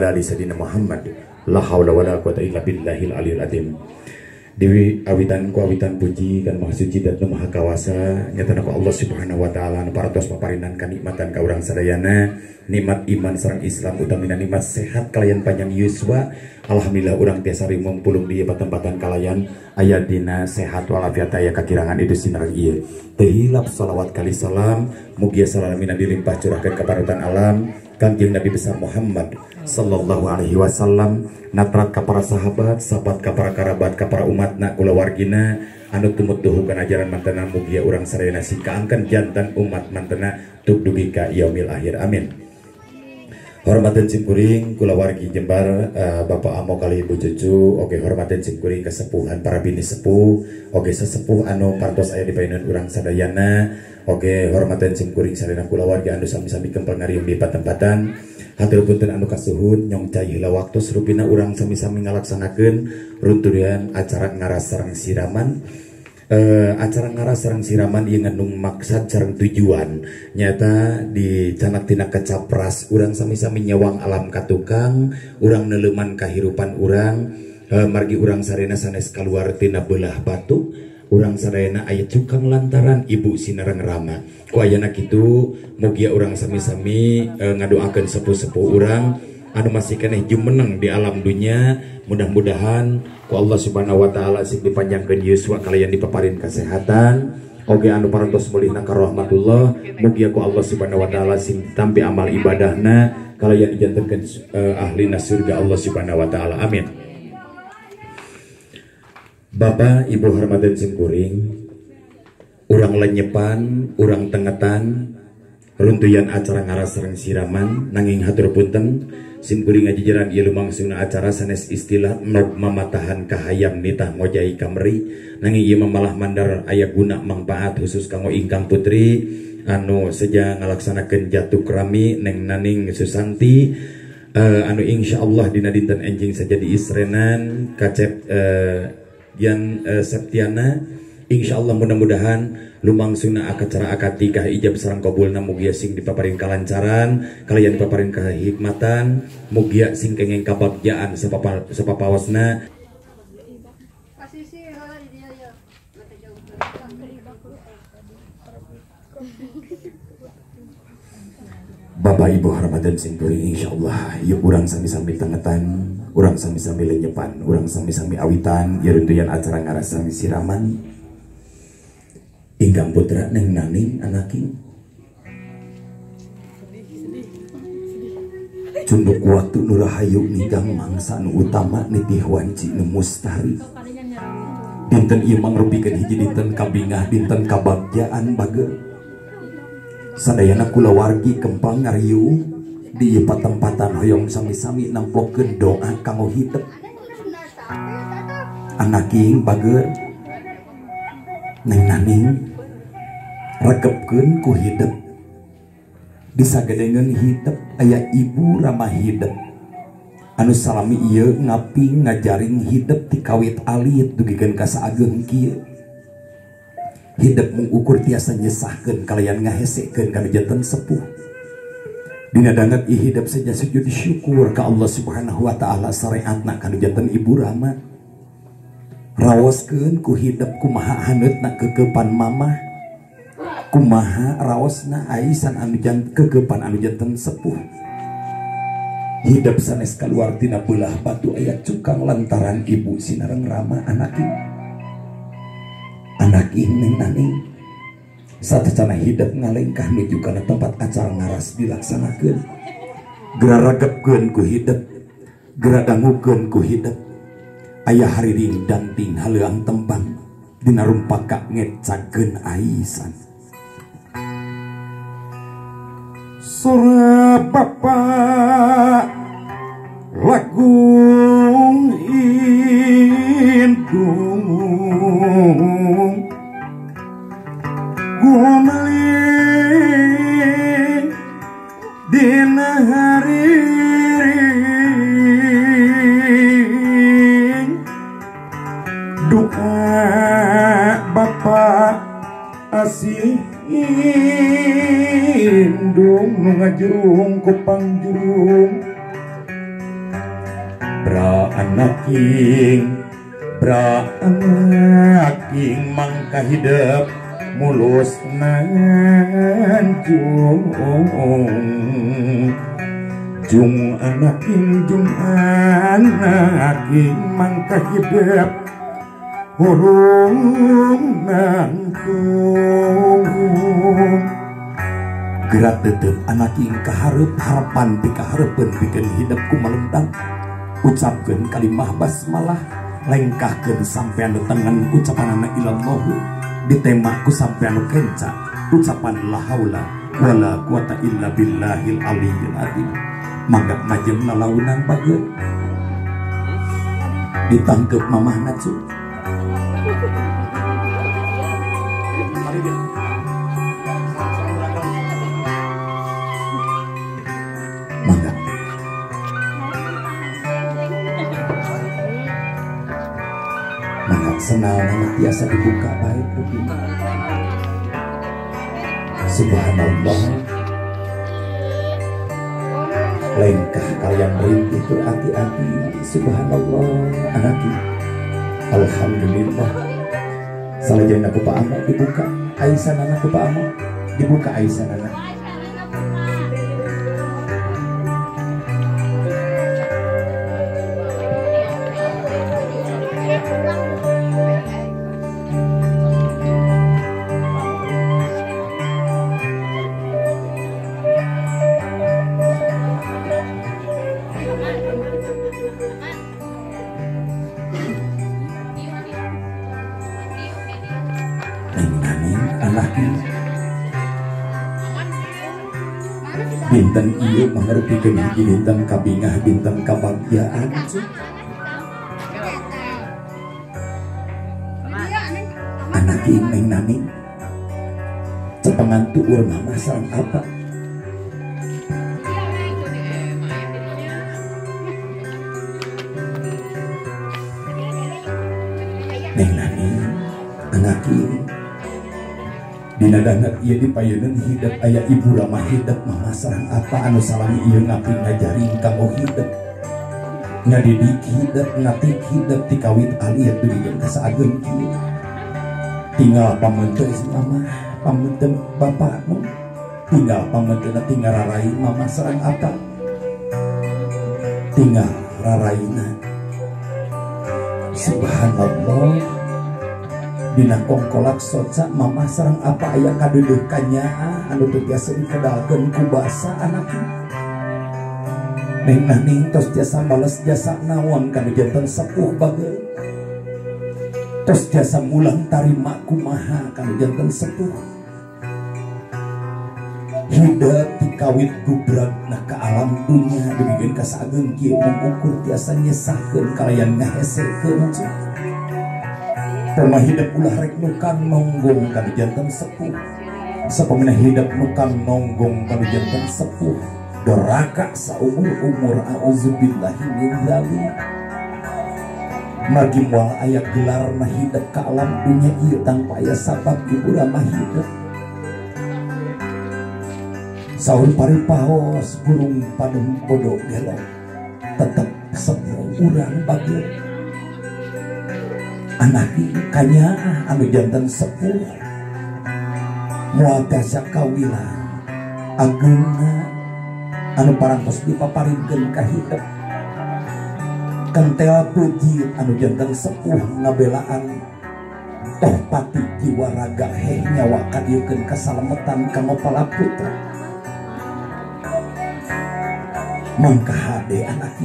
Ali Sayyidina Muhammad. La haula wala quwata illa billahil aliyil azim. Dewi awitan ku awitan puji kan maha suci dan maha kawasa nyatana ku Allah Subhanahu wa taala anu parantos paparinan kanikmatan ka urang sadayana, nikmat iman sareng Islam utamina nikmat sehat kalayan panjang yuswa. Alhamdulillah urang tiasa riung pulung di patempatan kalayan aya dina sehat walafiat aya kakirangan itu sinareng ieu. Teu hilap salawat kali salam mugia salamina dilimpah curahkeun ka panutan alam Kangjeng Nabi besar Muhammad sallallahu alaihi wasallam, natrat ka para sahabat, sahabat ka para karabat, ka para umatna kulawargina anu tumut duhu kana ajaran mantena mugia urang sadayana sing kaangkeun jantan umat mantena tuk dugi ka yaumil akhir. Amin. Hormaten simkuring kulawargi Jembar, Bapak Amo kali Ibu Cucu, oke hormaten simkuring kesepuhan para bini sepuh, oke sesepuh anu parantos aya di payunan urang sadayana. Oke hormaten simkuring sadayana kulawargi anu sami-sami kempel ngariung di patempatan. Hatur punten anu kasuhun nyong cai heula waktu rupina urang sami-sami ngalaksanakeun runturian acara ngaras sareng siraman. Acara ngaras sareng siraman ieu ngandung maksad sareng tujuan nyata di canak tina kecapras urang sami-sami nyewang alam katukang urang neleuman kahirupan urang, margi urang sarena sanes kaluar tina beulah batu urang sadayana aya cukang lantaran ibu sinareng rama. Ku ayana kitu mugia urang sami-sami ngadoakeun sepuh-sepuh urang anu masih keneh jumeneng di alam dunya. Mudah-mudahan ku Allah Subhanahu wa taala sing dipanjangkeun yuswa kalayan dipaparin kesehatan. Oge anu parantos mulihna ka rahmatullah mugia ku Allah Subhanahu wa taala sing ditampi amal ibadahna kalayan dijantenkeun ahlina surga Allah Subhanahu wa taala. Amin. Bapak Ibu hormaten simkuring, urang lenyepan, urang tengetan, runtuyan acara ngaras sareng siraman, nanging hatur punten, simkuring ngajajaran ieu lumangsungna acara sanes istilah nog mamatahan kahayam nitah ngojai kameri, nanging ieu malah mandar aya guna mangpaat khusus kanggo ingkang putri anu seja ngalaksanakeun jatuh krami Neng Naning Susanti, anu insyaallah dina dinten enjing saja di isrenan kacep Yan Septiana. Insyaallah mudah-mudahan lumangsungna acara akad nikah ijab sareng kabulna mugia sing dipaparin kalancaran kalian dipaparin kehikmatan mugia sing kenging kabagjaan sapapawasna. Bapak Ibu hormatan simkuring, insyaallah yuk urang sami-sami tengetan, urang sami-sami lenyepan, urang sami-sami awitan ieu runtuyan acara ngaras sareng siraman ingkang putra Neng Naning anaking cunduk waktu nu rahayu ninggang mangsa nu utama nitih wanci nu mustari. Dinten ieu mangrupikeun hiji dinten kabingah, dinten kabagjaan bager. Sadayana kulawargi kempang ngariung di ieu patempatan hoyong sami-sami namplokeun doa kanggo hitep anaking bager Neng Naning rekepkeun ku hidep disagedengeun hidep aya ibu ramah hidep anu salami ieu ngaping ngajaring hidep ti kawit alit dugikeun ka saageung kieu. Hidep mengukur tiasa nyesahkeun kalayan ngahesekeun kana janten sepuh. Dina danget ieu hidep saja sujud syukur ka Allah Subhanahu wa taala syariatna kana janten ibu rama. Raoskeun ku hidep kumaha haneutna kekepan mamah, kumaha raosna aisan anu janten kekepan anu janten sepuh. Hidep sanes kaluar tina beulah batu aya cukang lantaran ibu sinareng rama anaking. Anak Neng Naning satacana hidep ngalengkah nuju kana tempat acara ngaras dilaksanakeun. Geura regepkeun ku hidep, geura dangukeun ku hidep. Aya hariring danting haleuang tembang dina rumpaka ngecageun aisan. Sora bapak lagu indung gumeling dina hariring duka bapak asih indung nu ngajurung ku pangjurung Bra anaking bra anaking mangka hidep mulus nanjung jung anaking mangka hidep hurung nangtung gerak tetep anaking kaharep harapan pikaharepeun pikeun hidep kumalentang ucapkeun kalimah basmalah lengkahkeun sampean tengen ucapanana ilallahu ditembakku sampean kenca ucapan la haula wala quwata illa billahil aliyyil azim mangga majeng lalaunan bageun ditangkep mamahna cu. Mangga mangga senal nama biasa dibuka baik begini. Subhanallah lengkah kalian merintih berhati-hati. Subhanallah anaki alhamdulillah salajengna ku Pak Amo dibuka aisanana ku Pak Amo dibuka aisanana. Binten ieu mangrupikeun hiji dinten kabingah dinten kabagjaan. Anak neng nani cepengan tuur mama sareng apa neng nani anak dina danget ieu dipayeuneun hidep aya ibu ramah hidep mama sareng apa anu salami ieu ngapi ngajaring kanggo hidep ngadidik hidep ngatik hidep tikawit aliyah dugikeun ka saageung kieu tinggal pameuteuh mama pameuteuh bapakmu tinggal pameuteuhna tinggal rarai mama sareng apa tinggal raraina. Subhanallah dina kongkolak soca mama sareng apa aya kadeudeuk kanyaah anu teu tiasa dikedalkeun ku basa anakna neng naning tos jasa bales jasa naon kanu janten sepuh bageun tos jasa mulang tarima kumaha kanu janten sepuh hidep tikawit gubragna ka alam dunya dugikeun ka saageung kieu mengukur tiasa nyesahkeun kalayan ngahesekeun. Pernah hidup ulah rek nukan nonggong kanu janten sepuh sapamina hidup nukan nonggong kanu janten sepuh doraka saumur-umur auzubillahi min dzalik margi moal aya gelarna hidup ka alam dunya ieu tanpa aya sabab ibu ramah hidup saur paripaos burung padum bodo gelo tetep sepuh urang bageun anak kanyaah anu janten sepuh moal tiasa kawilang ageungna anu parantos dipaparinkeun ka hidep kentel peujeut anu janten sepuh ngabelaan toh pati jiwa raga heh nyawa kadieukeun kasalametan kanggo palaputra mangka hade anak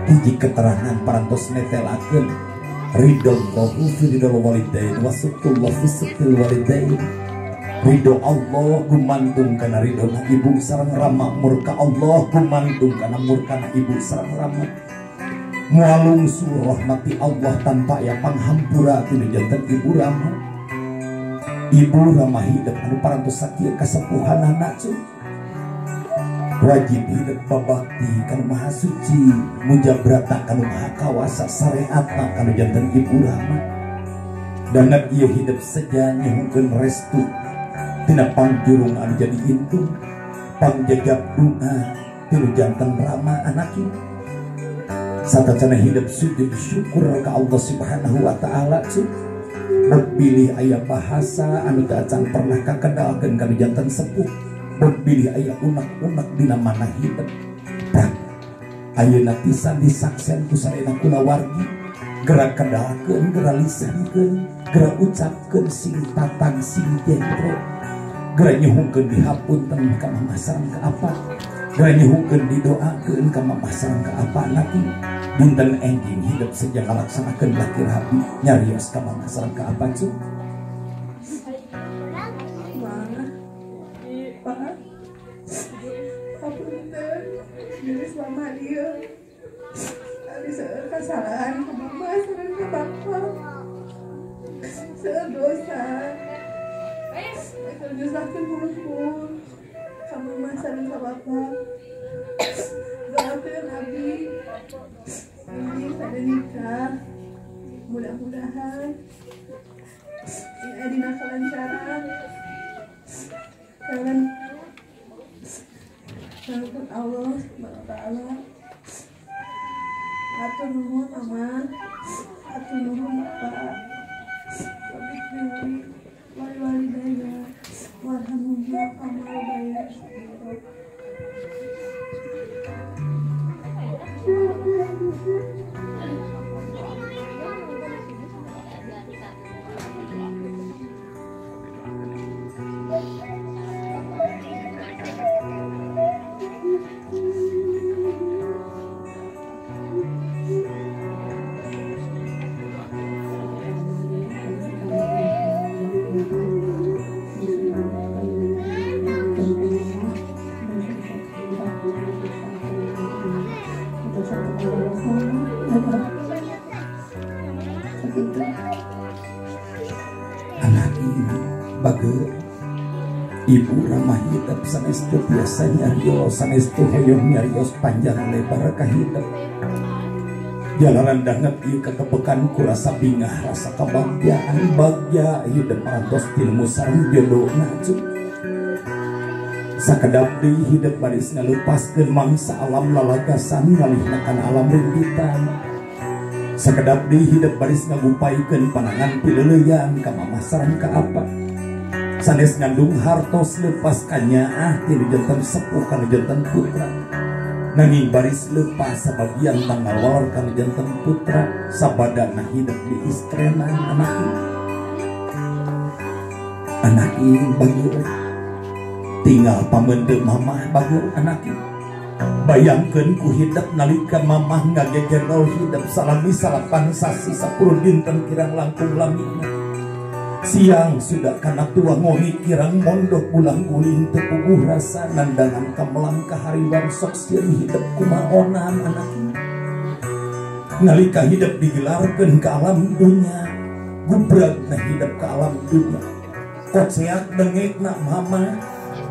hiji keterangan parantos netelakeun ridallahu fi ridal walidain wa suktullah fi suktil walidain ridho Allah gumantung kana ridhona ibu sareng rama murka Allah gumantung kana murkana ibu sareng rama moal lungsur rahmati Allah tanpa aya panghampura tinu janten ibu rama hidup anu parantos sakieu kasepuhanana cu wajib hidup babakti kanu maha suci mujabrata kanu maha kawasa syariatna kanu janten ibu rama dangat ieu hidup seja nyuhunkeun restu tina pangjurung anu jadi indung pangjajab doa tinu janten rama anaki. Satacana hidup sujud syukur ka Allah Subhanahu wa taala cu. Bilih aya bahasa anu teu acan pernah kakedalkeun kana janten sepuh. Bilih aya unek-unek dina mana hidup. Tah ayeuna pisan disaksen ku sarena kulawargi gerak kedalkeun, gerak lisankeun, gerak ucapkeun sing tatang sing jentre. Gerak nyuhungkeun dihapunten ka mamah sareng ka apa. Gerak nyuhungkeun didoakeun ka mamah sareng ka apa laki. Dinten enjing hidup sejak ngalaksanakeun laki rabi nyarios ka mamah sareng ka apa cu. Mah, Pak, hapunten geus lama dieu. Ari seueur kasalahan ka mama sareng ka bapa. Seueur dosa. Seueur nyusahkeun mulut ka mama sareng ka bapa. Doakeun abdi ini pada nikah, mudah-mudahan ini dina kelancaran, karena Allah Subhanahu wa taala. Hatur nuhun mama, hatur nuhun bapak. Wabillahi wal walidayya warhamhuma kama rabbayani shaghira. Anak ini bager ibu ramah hidup sanes teu biasa nyarios sanes teu hoyong nyarios panjang lebar ka hidup. Jalanan danget ieu kakebekan ku rasa bingah rasa kabagjaan bagja hidup parantos tilmu sareng jodona cu. Sakedap deui hidup baris ngalupaskeun mangsa alam lalagasan ngalihna kana alam rintitan. Sakedap deui hidup baris ngagupaikeun panangan pileuleyan ka mamah sareng ka apa. Sanes ngandung hartos lepas kanyaah ti nu janten sepuh kana janten putra. Nanging baris lepas sabagian tanggal kana janten putra sabadana hidup di istrenan anak ieu. Anak ieu bager tinggal pamende mamah bager anak ieu. Bayangkeun ku hidup nalika mamah ngagegerol hidup salami salapan sasi 10 dinten kirang langkung lamina. Siang sudah kana tua ngomi kirang mondok bulang guling teu puguh rasa nandangan kamelang ka hariwang sok sieun hidup kumaonan anak ieu. Nalika hidup digelarkeun ka alam dunya, gubragna hidup ka alam dunya. Koceak dengekna mama,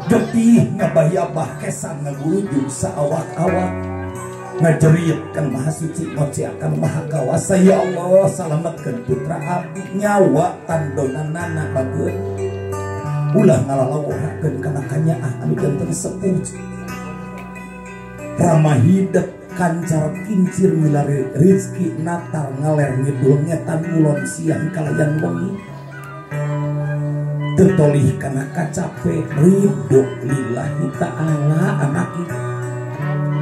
getih ngabayabah kesan ngagurujug saawak-awak. Ngajerit kan maha suci ngoceakan maha kawasa ya Allah salametkeun putra abdi nyawa tandonanana bageun ulah ngalalawohakeun kana kanyaah anu janten sepuh. Ramah hidup kancar kincir milari rizki natar ngaler ngidul ngetan ngulon siang kalayan wengi teu tolih kana kacape ridho lillahi ta'ala anak ieu.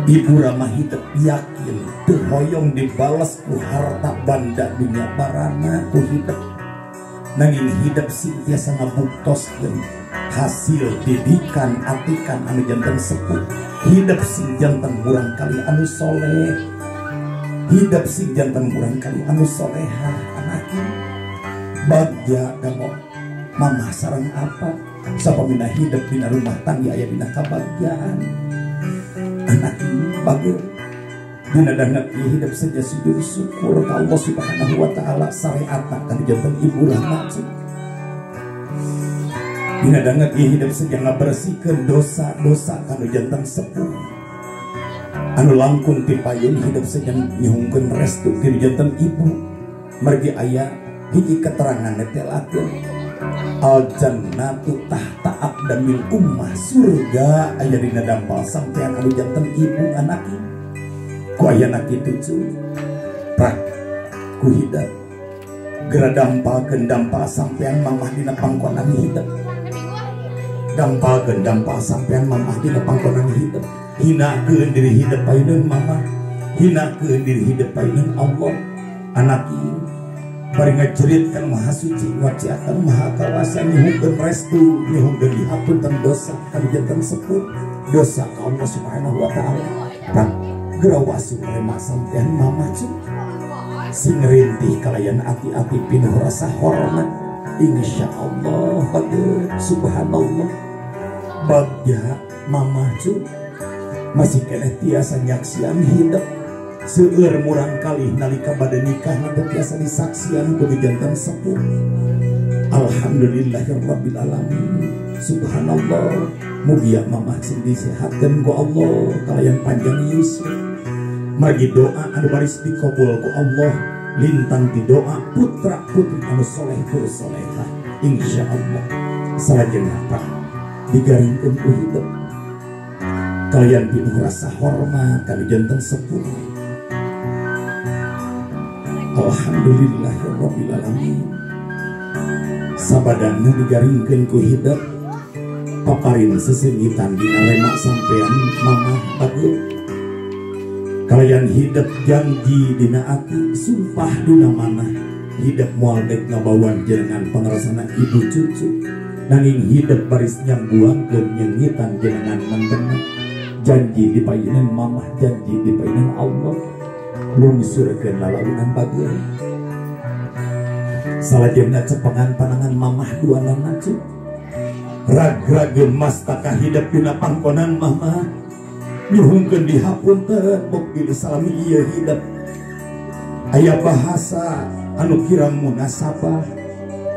Ibu ramah hidup yakin teu hoyong dibales ku harta banda dunia barana ku hidup. Nanging hidup sing tiasa ngabuktoskeun hasil didikan atikan anu janten sepuh. Hidup sing janten murang kali anu soleh. Hidup sing janten murang kali anu solehah anak ieu. Bagja gamo mamah sareng apa sapamina hidup dina rumah tangga aya dina kabagjaan. Anak ini bagus dina danget hidup saja sujud syukur ka Allah Subhanahu wa taala syariatna kana janten ibu rahmat. Dina danget hidup saja ngabersihkeun dosa-dosa kana janten sepuh. Anu langkung ti payun hidup saja nyuhungkeun restu ti janten ibu. Margi aya hiji keterangan netelakeun al jannatu tahta aqdamil ummah, surga aya dina dampal sampean anu janten ibu anak ieu. Ku ayana kitu cu prak ku hidep geura dampalkeun dampal sampean mamah dina pangkonan hidep. Dampalkeun dampal sampean mamah dina pangkonan hidep. Hinakeun diri hidep payuneun mamah, hinakeun diri hidep payuneun Allah. Anak ieu bari ngajerit kan maha suci waciatan maha kawasa nyuhunkeun restu nyuhunkeun dihapunten dosa kanu janten sepuh dosa ka Allah Subhanahu wa taala. Prak geura wasu rema sampean mamah cu sing rintih kalayan ati-ati pinuh rasa hormat. Insyaallah bageut subhanallah bagja mamah cu masih keneh tiasa nyaksian hidup. Seueur murang kalih nalika bade nikah nanti tiasa disaksian ku janten sepuh. Alhamdulillahirabbil alamin. Subhanallah mugia mamah sing disehatkeun ku Allah kalayan panjang yuswa. Margi doa anu baris dikabul ku Allah lintang di doa putra putri anu soleh tur solehah. Insyaallah salajengna pak digaringkeun ku hidup kalian pinuh rasa hormat kanu janten sepuh. Alhamdulillahirabbil alamin. Sabadana digaringkeun ku hidup paparin sesengitan dina rema sampean mamah bageut. Kalayan hidup janji dina ati sumpah dina manah hidup moal dek ngabawan jenengan pangrasana ibu cucu nanging hidup baris nyambuangkeun nyengitan jenengan mantena. Janji dipayunan mamah, janji dipayunan Allah lungsurkeun lalaunan bageut. Salajengna cepengan panangan mamah duanana cu rag-rageun mastaka hidup dina pangkonan mamah nyuhungkeun dihapunten bok bilih salami ieu hidup. Aya bahasa anu kirang munasabah,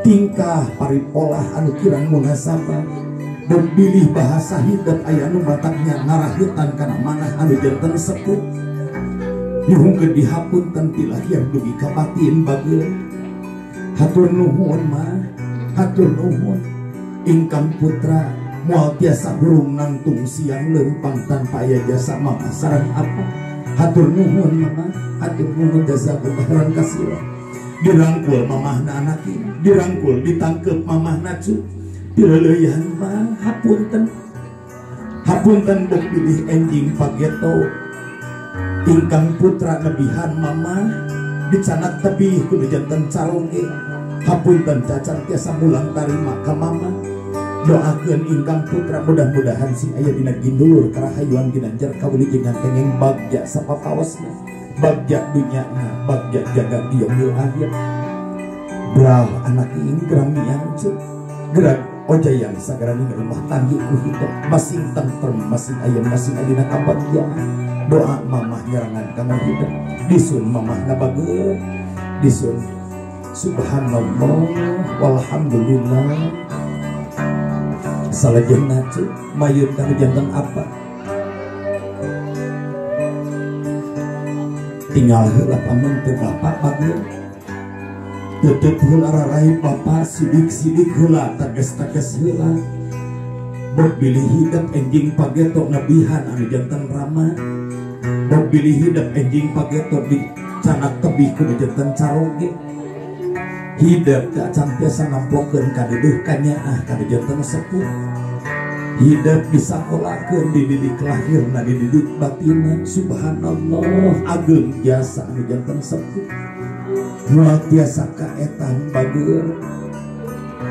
tingkah paripolah anu kirang munasabah, bok bilih bahasa hidup aya anu mataknya ngarahitan kana manah anu janten sepuh. Nyuhungkeun dihapunten ti lahir dugi ka batin bageut. Hatur nuhun mah, hatur nuhun ingkang putra moal tiasa hurung nangtung siang leumpang tanpa aya jasa mama sareng apa. Hatur nuhun mama, hatur nuhun jazakallahu khairan katsira. Dirangkul mamahna anak ieu, dirangkul ditangkep mamahna cu. Dileuleuyhan mah hapunten. Hapunten bok bilih enjing pageto. Ingkang putra nebihan mamah dicanak tebih kudu janten caroge. Hapunten cacan tiasa mulang tarima ka mama. Doakeun ingkang putra mudah-mudahan sing aya dina gindulur karahayuan ginanjar kawulujengan kenging bagja sapapaosna, bagja dunyana, bagja jagat yaumil akhir. Brah anak ing gramiang cu gerak ojayang sagaraning rumah tanggi ku hidup masing tentrem masing aya masing adina kabagjaan. Doa mamah nyerangan kanggo hidup disun mamahna bageut disun. Subhanallah walhamdulillah. Salajengna cu mayun kanu janten apa tinggal heula pamun teu bapak bageut tutup heula rarai bapak sidik-sidik heula teges-teges heula bok bilih hidup enjing pageto nabihan anu janten rama, bok bilih hidup enjing pageto di canak tebih kudu janten caroge. Hidup teu acan tiasa namplokeun kaduduh kanyaah kanu janten sepuh. Hidup disakolakeun dididik lahirna dididik batinna. Subhanallah ageung jasa anu janten sepuh. Moal tiasa kaetan bageur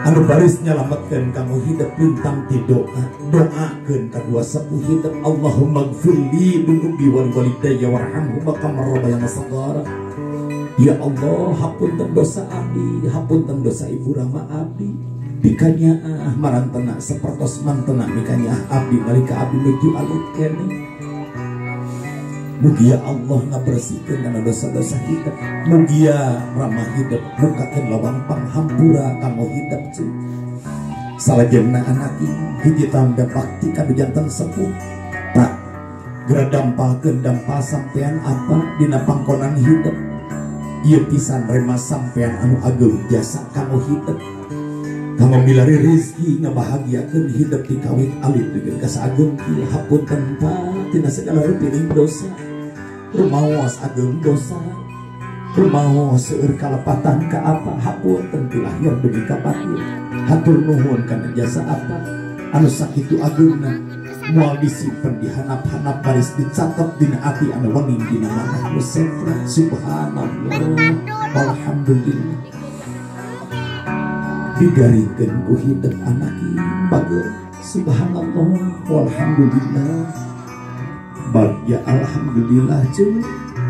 anu baris nyalametkeun kanggo hidup lintang ti doa. Doakeun kadua sepuh hidup Allahumma gfirli dunubi wal walidayya warhamhuma kama rabbayani shaghira. Ya Allah hapunten dosa abdi, hapunten dosa ibu rama abdi. Bikanyaah marantena sapertos mantena bikanyaah abdi nalika abdi nuju alut keneh. Mugia Allah ngabersihkeun kana dosa-dosa hidup. Mugia ramah hidup bukakeun lawang panghampura kanggo hidup cu. Salajengna anak hiji tanda bakti kanu janten sepuh. Pak geura dampalkeun dampal sampean apa dina pangkonan hidup. Ieu pisan rema sampean anu ageung jasa kanggo hidup. Kanggo milari rezeki ngabahagiakeun hidup ti kawit alit dugi ka saageng kieu. Hapunten pa tina sagala rupining dosa. Rumaos ageung dosa. Rumaos seueur kalepatan ka apa hapunten ti lahir dugi ka batin. Hatur nuhun kana jasa apa anu sakitu ageungna moal disimpen di hanap-hanap baris dicatet dina ati anu wening dina manah nu sempra. Subhanallah walhamdulillah. Digaringkeun ku hidup anak bager. Subhanallah walhamdulillah. Bagya alhamdulillah cuy.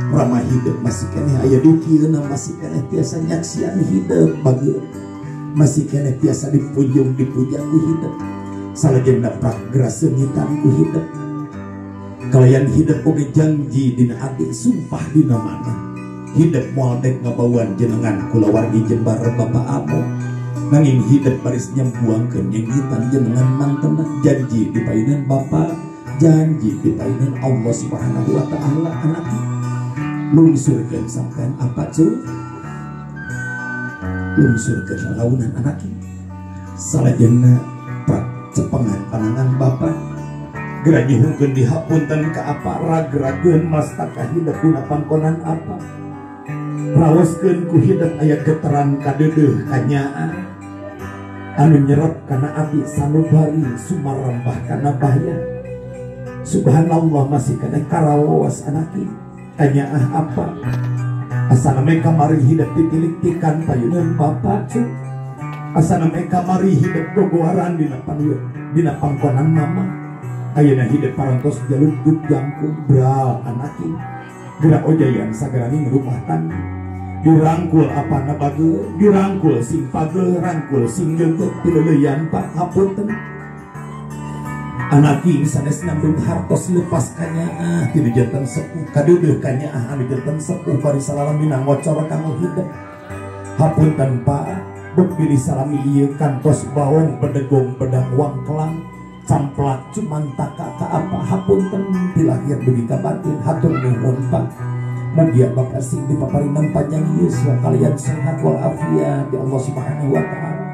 Ramah hidup masih keneh aya dukieuna, masih keneh tiasa nyaksian hidup bager. Masih keneh tiasa dipunjung dipuja ku hidup. Salajengna pragraseungitan ku hidup. Kalayan hidup oge janji dina ati sumpah dina mana. Hidup moal dek ngabauan jenengan kulawargi jembar bapa amo. Nanging hidup baris nyembuangkeun nyengitan jenengan mantena janji dipainan bapa, janji dipainan Allah Subhanahu wa taala anak. Lungsurkeun sampean apa cuy? Lungsurkeun lalaunan anak. Salajengna prak cepengan panangan bapa. Geura nyuhunkeun dihapunten ka apa ragrageun mastaka hidup guna pangkonan apa. Rawaskeun ku hidup aya geteran kadeudeuh kanyaah. Anu nyerep kana ati sanubari sumarembah kana bahya. Subhanallah masih kana karawas anaki. Kanyaah apa asana mereka mari hidup ditilik-tikan payunan bapa cu. Asana mereka mari hidup gogoaran dina payun dina pangkonan mama. Ayeuna hidup parantos jaluk jangkung bral anaki. Gerak ojayan sagaraning rumah tangga. Dirangkul apana bage, dirangkul sing page, rangkul sing geunggeut pileuleyan pak hapunten. Anaki sanes nandung hartos lepas kanyaah ti nu janten sepuh kadeudeuh kanyaah anu janten sepuh bari salalamina ngocor kanggo hidup. Hapunten pak bek bilih salami ieu kantos baong bedegong bedang wangkelang camplak cuman taka ka apa hapunten ti lahir dugi ka batin. Hatur nuhun pak. Mugia bapak sing dipaparinan panjang yuswa kalian sehat wal afiat ya Allah Subhanahu wa taala.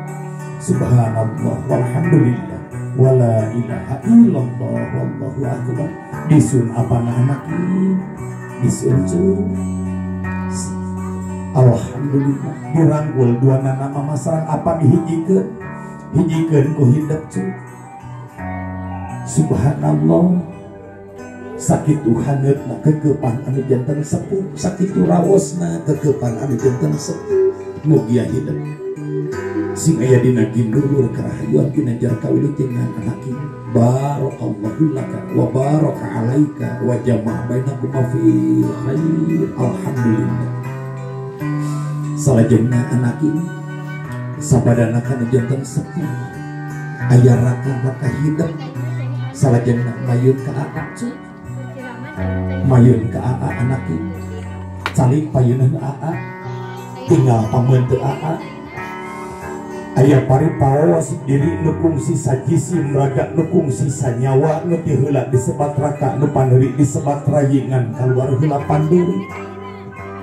Subhanallah walhamdulillah wala ilaha illallah wallahu akbar. Disun apa anak disun cu. Alhamdulillah dirangkul dua nana mama sareng apa dihijikeun hijikeun ku hidup cu. Subhanallah sakitu haneutna kekepan anu janten sepuh, sakitu rawosna kekepan anu janten sepuh. Mugia hidup sing aya dina gindulur karahayuan ginajar kawilujengan anak ini. Barakallahu laka wa baraka alaika wa jama'a bainakuma fil khair. Alhamdulillah. Salajengna anak ini sabadana kana janten sepuh aya raka-raka hidup. Salajengna mayun ka aa cu. Mayun ka aa anak ini. Calik payuneun aa tinggal pameun teu aa. Aya pari paos diri nu kungsi sajisim raga nu kungsi sanyawa nu ti heula disebat raka nu paneuri disebat rayi ngan kaluar heula panduri.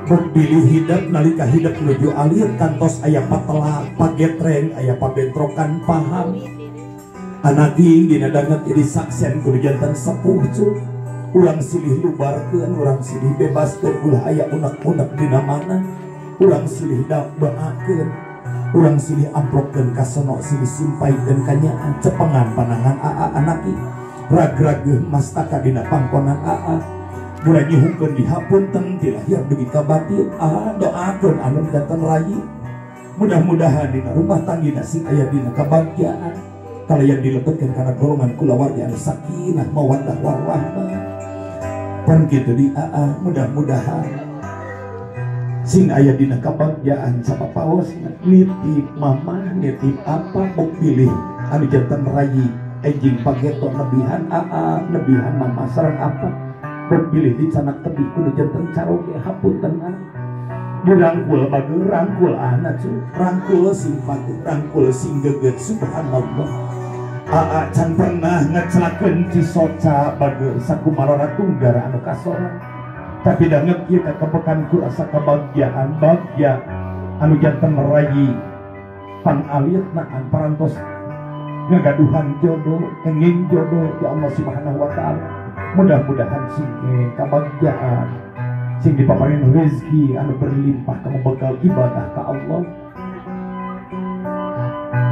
Bek bilih hidup nalika hidup nuju alir kantos aya patelah pagetreng aya pabentrokan paham. Anaki dina danget jadi saksen kudu janten sepuh cu. Urang silih lubarkeun, urang silih bebaskeun ulah aya unek-unek dina mana. Urang silih doakeun, urang silih amplopkeun ka sono silih simpaikeun kanyaan cepengan panangan aa anaki. Ragrageuh mastaka dina pangkonan aa. Murah nyuhungkeun dihapunten ti lahir dugi ka batin. Aa doakeun anu janten rayi. Mudah-mudahan dina rumah tanggina sing aya dina kabahagiaan. Kalayan dilebetkeun kana golongan kulawargi anu sakinah mawaddah warahmah. Pan kitu di aa mudah-mudahan sing aya dina kabagjaan sapapaosna nitip mama nitip apa bok pilih anu janten rayi enjing pageto nebihan aa nebihan mama sareng apa bok pilih dicanak tebih kudu janten caroge hapunten dirangkul bager rangkul anak cu rangkul sing patuh rangkul sing geget. Subhanallah aa can pernah ngecelakeun cisoca bager sakumarora tunggara anu kasora. Tapi danget ieu kakebekan ku asa kabagjaan bagja anu janten rayi pangalitna parantos ngagaduhan jodoh kenging jodoh ya Allah Subhanahu wa taala. Mudah-mudahan sing kabagjaan sing dipaparin rezeki anu berlimpah kamu bekal ibadah ka Allah.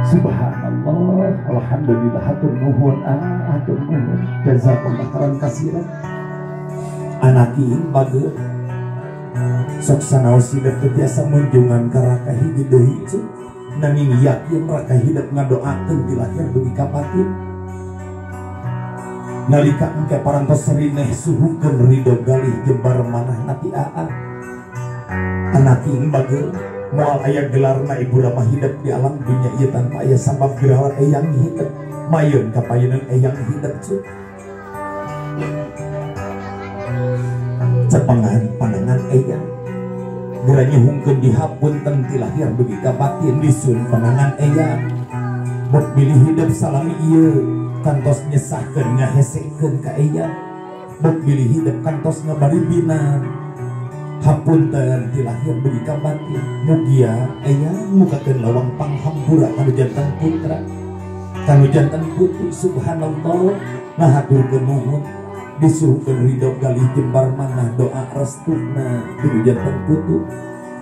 Subhanallah, alhamdulillah, hatur nuhun, hatur nuhun, jazakallah khairan kasiran. Anaki bager sok sanaos hidup teu tiasa munjungan ka raka hiji deui cu, nanging yakin raka hidup ngadoakeun di lahir dugi ka batin. Nalika engke parantos rineh suhukeun ridho galih jembar manah nati aa. Anaki bager moal aya gelarna ibu rama hidup di alam dunya ieu tanpa aya sabab gelar eyang hidup mayun kapayunan eyang hidup cu. Cepengan pandangan eyang geura nyuhungkeun dihapunten ti lahir dugi ka batin disun pandangan eyang. Bok bilih hidup salami ieu kantos nyesahkeun ngahesekeun ka eyang. Bok bilih hidup kantos ngabaribina hapunten ti lahir dugi ka batin. Mugia eyang mukakeun lawang panghampura kanu janten putra kanu janten putri. Subhanallah, ngahaturkeun nuhun disuhunkeun ridho galih jembar manah doa restuna ti janten putu.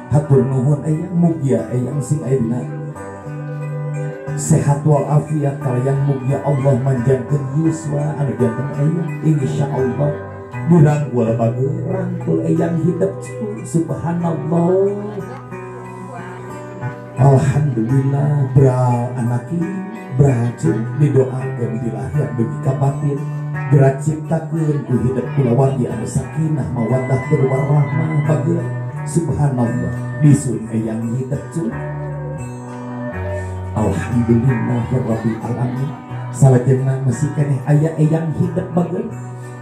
Hatur nuhun eyang, mugia eyang sing ayeuna sehat wal afiat kalian mugia Allah manjangkeun yuswa anu janten eyang. Insyaallah dirangkul bager rangkul eyang hidup. Subhanallah, alhamdulillah, bral anaki bracu didoakeun di lahir dugi ka batin. Gerak ciptakeun ku hidup kulawargi anu sakinah mawaddah warahmah bager. Subhanallah, disun eyang hidup cu. Alhamdulillahirabbil alamin. Salajengna masih keneh aya eyang hidup bager.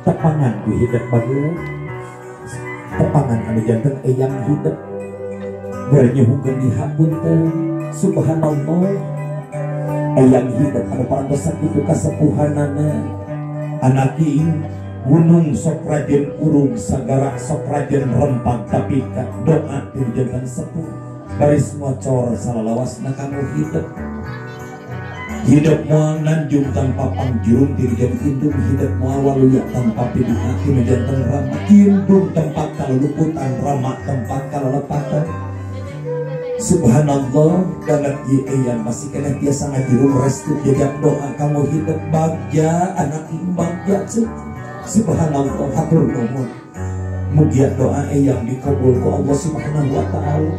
Tepangan ku hidup bager, tepangan anu janten eyang hidup geura nyuhunkeun dihapunten. Subhanallah, eyang hidup anu parantos sakitu kasepuhanana. Anaki gunung sok rajin urung sagara sok rajin rempag tapi ka doa ti janten sepuh baris ngocor salalawasna kamu hidup. Hidup moal nanjung tanpa pangjurung dirijan indung, hidup moal waluya tanpa piduka tinu janten rama indung tempat kaluluputan rama tempat kalalepatan. Subhanallah, dangat ieu eyang masih keneh tiasa ngajurung restu jejak doa kamu hidup bagja anak bagja. Subhanallah, hatur nuhun, mugia doa eyang dikabul ku Allah Subhanahu wa taala.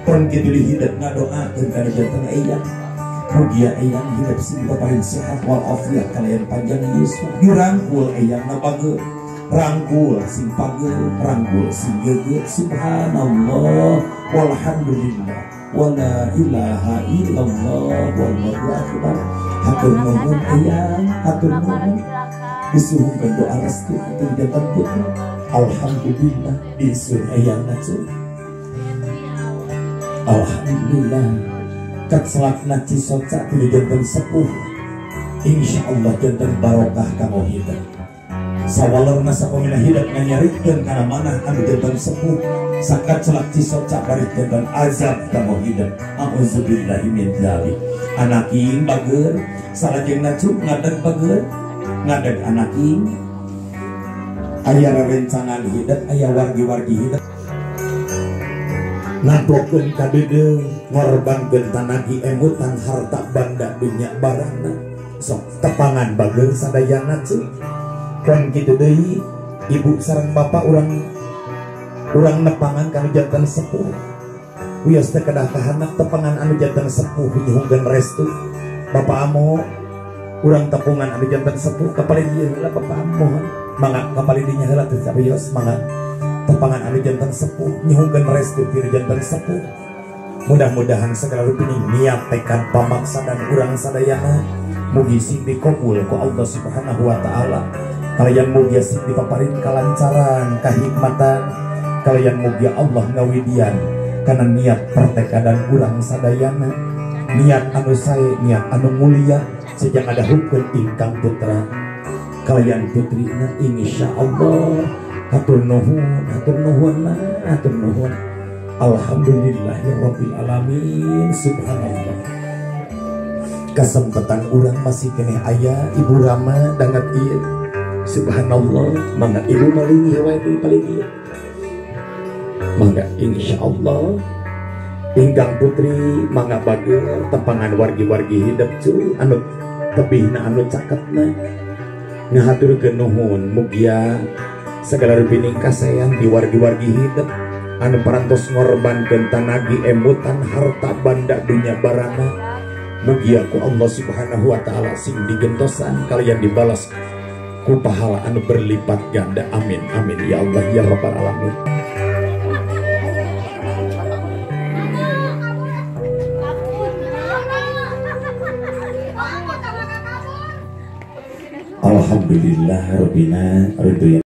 Pon kitu hidup ngadoakeun kana janten eyang. Mugia eyang hidup sing paling sehat wal afiat kalian panjang yuswa. Dirangkul eyang na bager, rangkul sing pager, rangkul sing geget. Subhanallah, walhamdulillah, wala ilaha illallah, wallahu akbar. Hatur nuhun eyang, hatur nuhun, disuhungkeun doa restu ti janten putra. Alhamdulillah, disun eyang na. Alhamdulillah, katselakna cisoca ti janten sepuh. Insyaallah janten barokah kanggo hidup. Sawalerna sapamina hidup nganyarikeun kana manah anu janten sepuh. Sakat celak cisoca bari janten azab kanggo hidup. Auzubillahi min dzalik. Anaki bager salajengna cuk ngadeg bager, ngadeg anaki aya rerencangan hidup, aya wargi-wargi hidup. Namplokeun ka deudeuh, ngorbankeun tanagi emutan harta banda dunya barangna. Sok tepangan bager sadayana cu. Pon kitu deui ibu sareng bapak urang nepangan kanu janten sepuh. Wios teh kedah kahanak tepangan anu janten sepuh nyuhungkeun restu. Bapak amo urang tepungan anu janten sepuh kapalih dieu heula bapak amo. Mangga kapalih dinya heula teh wios mangga. Tepangan anu janten sepuh nyuhungkeun restu ti janten sepuh. Mudah-mudahan segala rupini niat tekad pamaksa dan urang sadayana mugi sing dikabul ku Allah Subhanahu wa taala. Kalian mugia sing dipaparin kalancaran kahikmatan, kalian mugia Allah ngawidian karena niat pertekadan urang sadayana, niat anu sae, niat anu mulia sejak ada hukum ingkang putra kalian putrina. Insyaallah, hatur nuhun, hatur nuhun, hatur nuhun. Alhamdulillahirabbil alamin. Subhanallah, kesempatan urang masih keneh aya ibu rama dangat ieu. Subhanallah, mangga ibu malingi wae deui paling ieu. Mangga insyaallah ingkang putri mangga bageur tepangan wargi-wargi hidep cu anu tebihna anu caketna ngahaturkeun nuhun mugia sagala rupining kasaean di wargi-wargi hidep anu parantos ngorbankeun tanagi emutan harta banda dunya barana mugia ku Allah Subhanahu wa taala sing digentosan kalian dibalas ku pahala anu berlipat ganda. Amin amin ya Allah ya rabbal alamin. Alhamdulillah rabbina ridho.